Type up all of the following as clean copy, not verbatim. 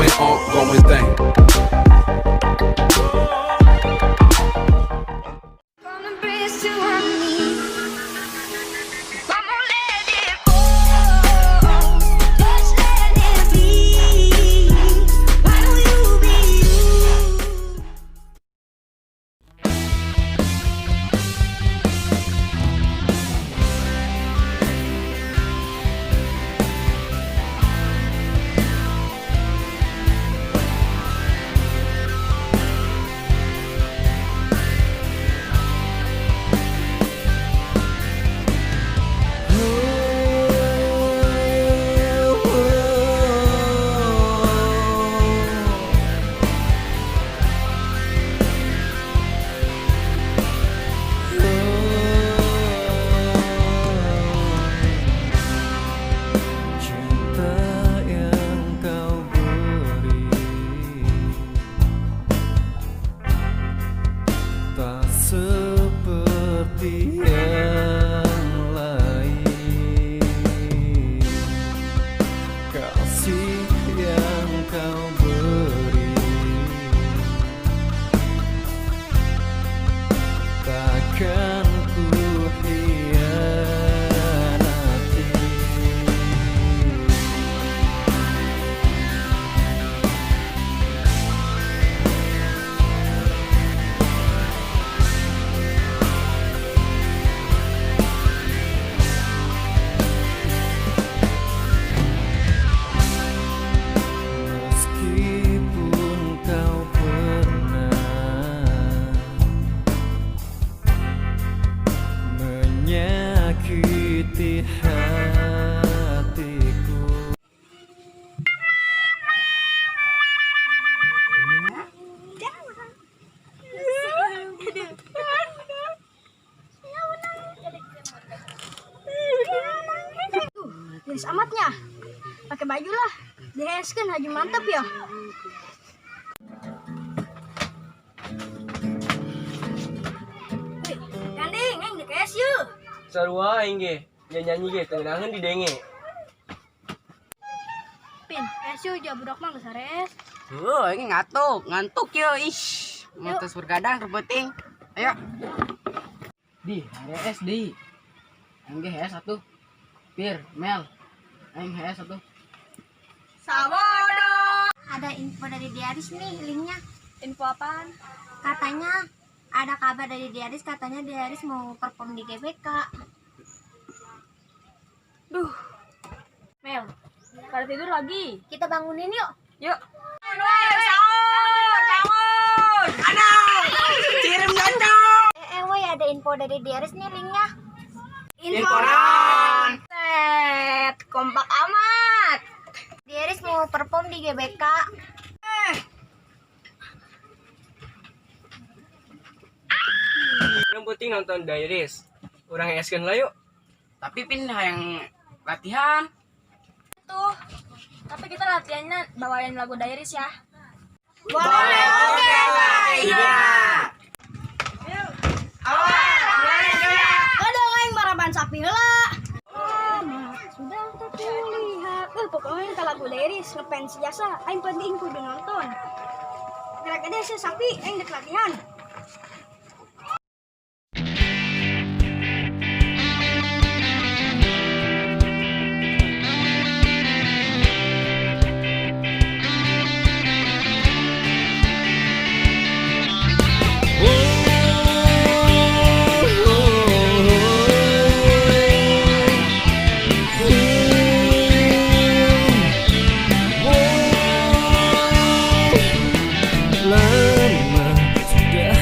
an ongoing thing. Gonna brace to our knees. I'm gonna let it go. Just let it be. Why don't you be you? Cinta yang kau beri tak seperti yang lain. Kasih yang kau beri takkan ku khianati. Meskipun kau pernah menyakiti hatiku. Geulis amat nya. Pakai baju lah. Diheskeun haju mantap ya. Wih, gandeng, aing dek es yeuh. Sarua aing ge, nyanyi ge teu ngeunaheun didenge. Pin, es yeuh ja budak mah geus harees. Oh, ini ngantuk, ngantuk yo, ish. Mau terus bergadang penting. Ayo. Di, HRS di. Aing ge HS atuh. Pir, Mel. Aing HS atuh. Ada info dari Diaris nih, linknya. Info apaan? Katanya ada kabar dari Diaris, katanya Diaris mau perform di GBK. Duh. Mel, pada tidur lagi. Kita bangunin yuk. Yuk. Sahur, bangun. Aduh, kirim gantong. Eh, woi, ada info dari Diaris nih linknya. Info naon? Set, kompak amat. Diaris mau perform di GBK. Yang penting nonton Diaries. Urang eskeun lah yuk. Tapi Pin hayang latihan. Tuh. Tapi kita latihannya bawain lagu Diaries ya. Boleh, oke, baik. Kadang aing baraban sapi heula. Sudah tak kulihat. Pokoknya kalau lagu Diaries ngefans jasa, aing penting kudu nonton. Gara-gara sih sapi, aing dek latihan. Lama sudah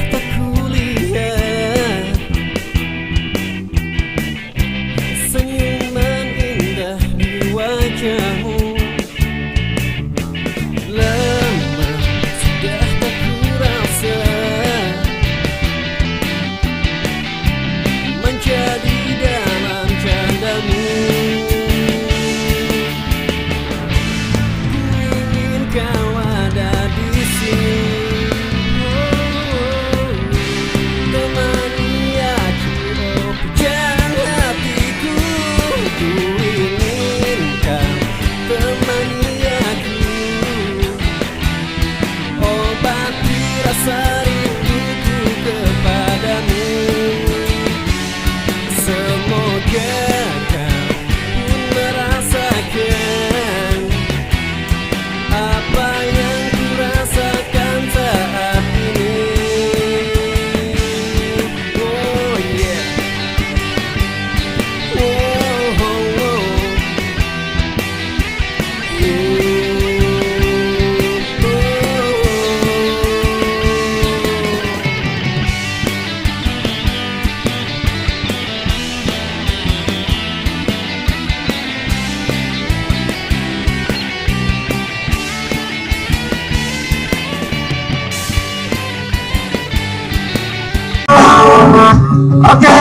Oke,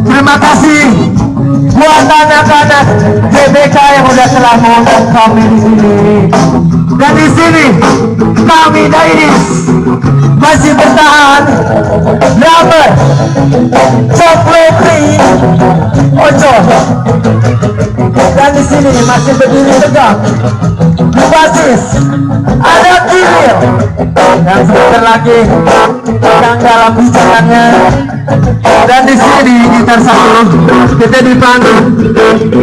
terima kasih buat anak-anak GBK yang udah telah mengundang kami di sini. Dan di sini kami Dairis masih bertahan. Drummer Coklatri Oco. Dan di sini masih berdiri tegak di basis ada Kiril yang sebentar lagi sedang dalam bicaranya. Dan di sini gitar satu kita di panggung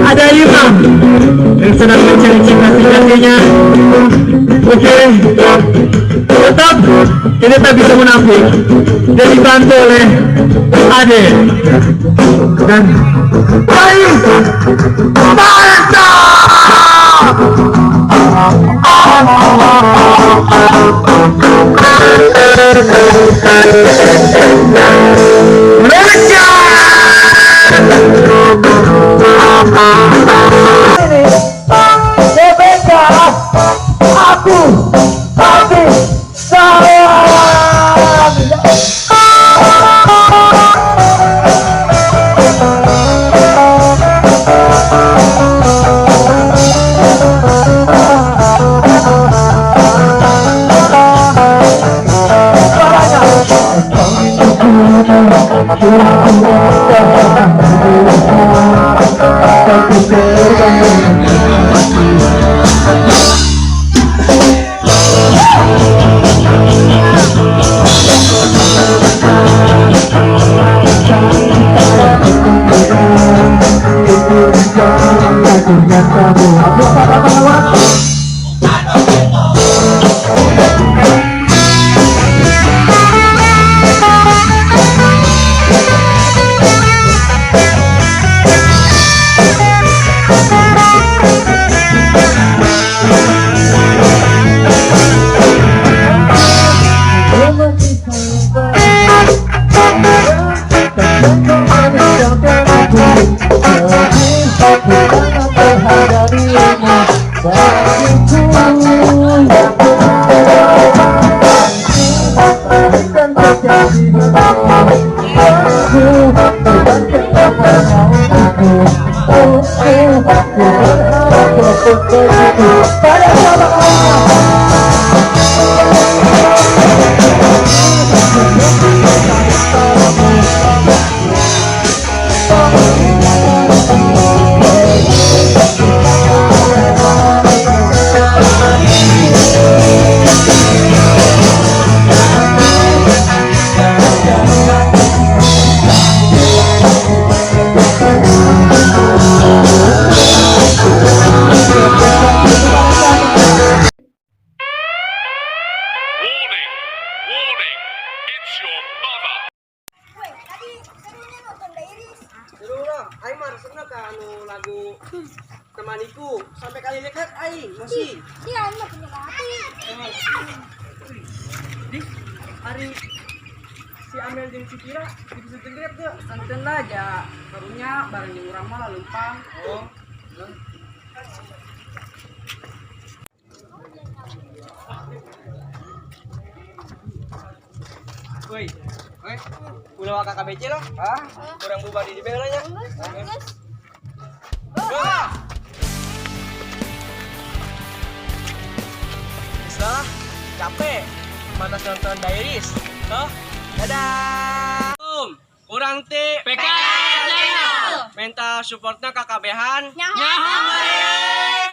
ada Imam yang sedang mencari cinta sejatinya. Oke, tetap kita tak bisa munafik dan dibantu oleh Ade dan Baik Mantap. GBK, aku tapi salam. Warning! Warning! It's your mother! Weh, tadi serunya nonton Dairis. Seru lah, aing mah resepna ka anu lagu Temaniku sampai kali lekat aing masih. Dia aing mah punya hati. Di hari si Amel jeung si Kira bisa jenggrep teu? Santen lah aja, karunya bareng jeung urang mah leumpang. Oh. Woi, woi, ulah waka KBC lah. Ah, kurang bubar di DBL nya. Geus. Wah. Salah, capek. Mana nonton Dairis. Toh, dadah. Urang ti PKS Channel. Minta supportnya KKB-han. Nyaho.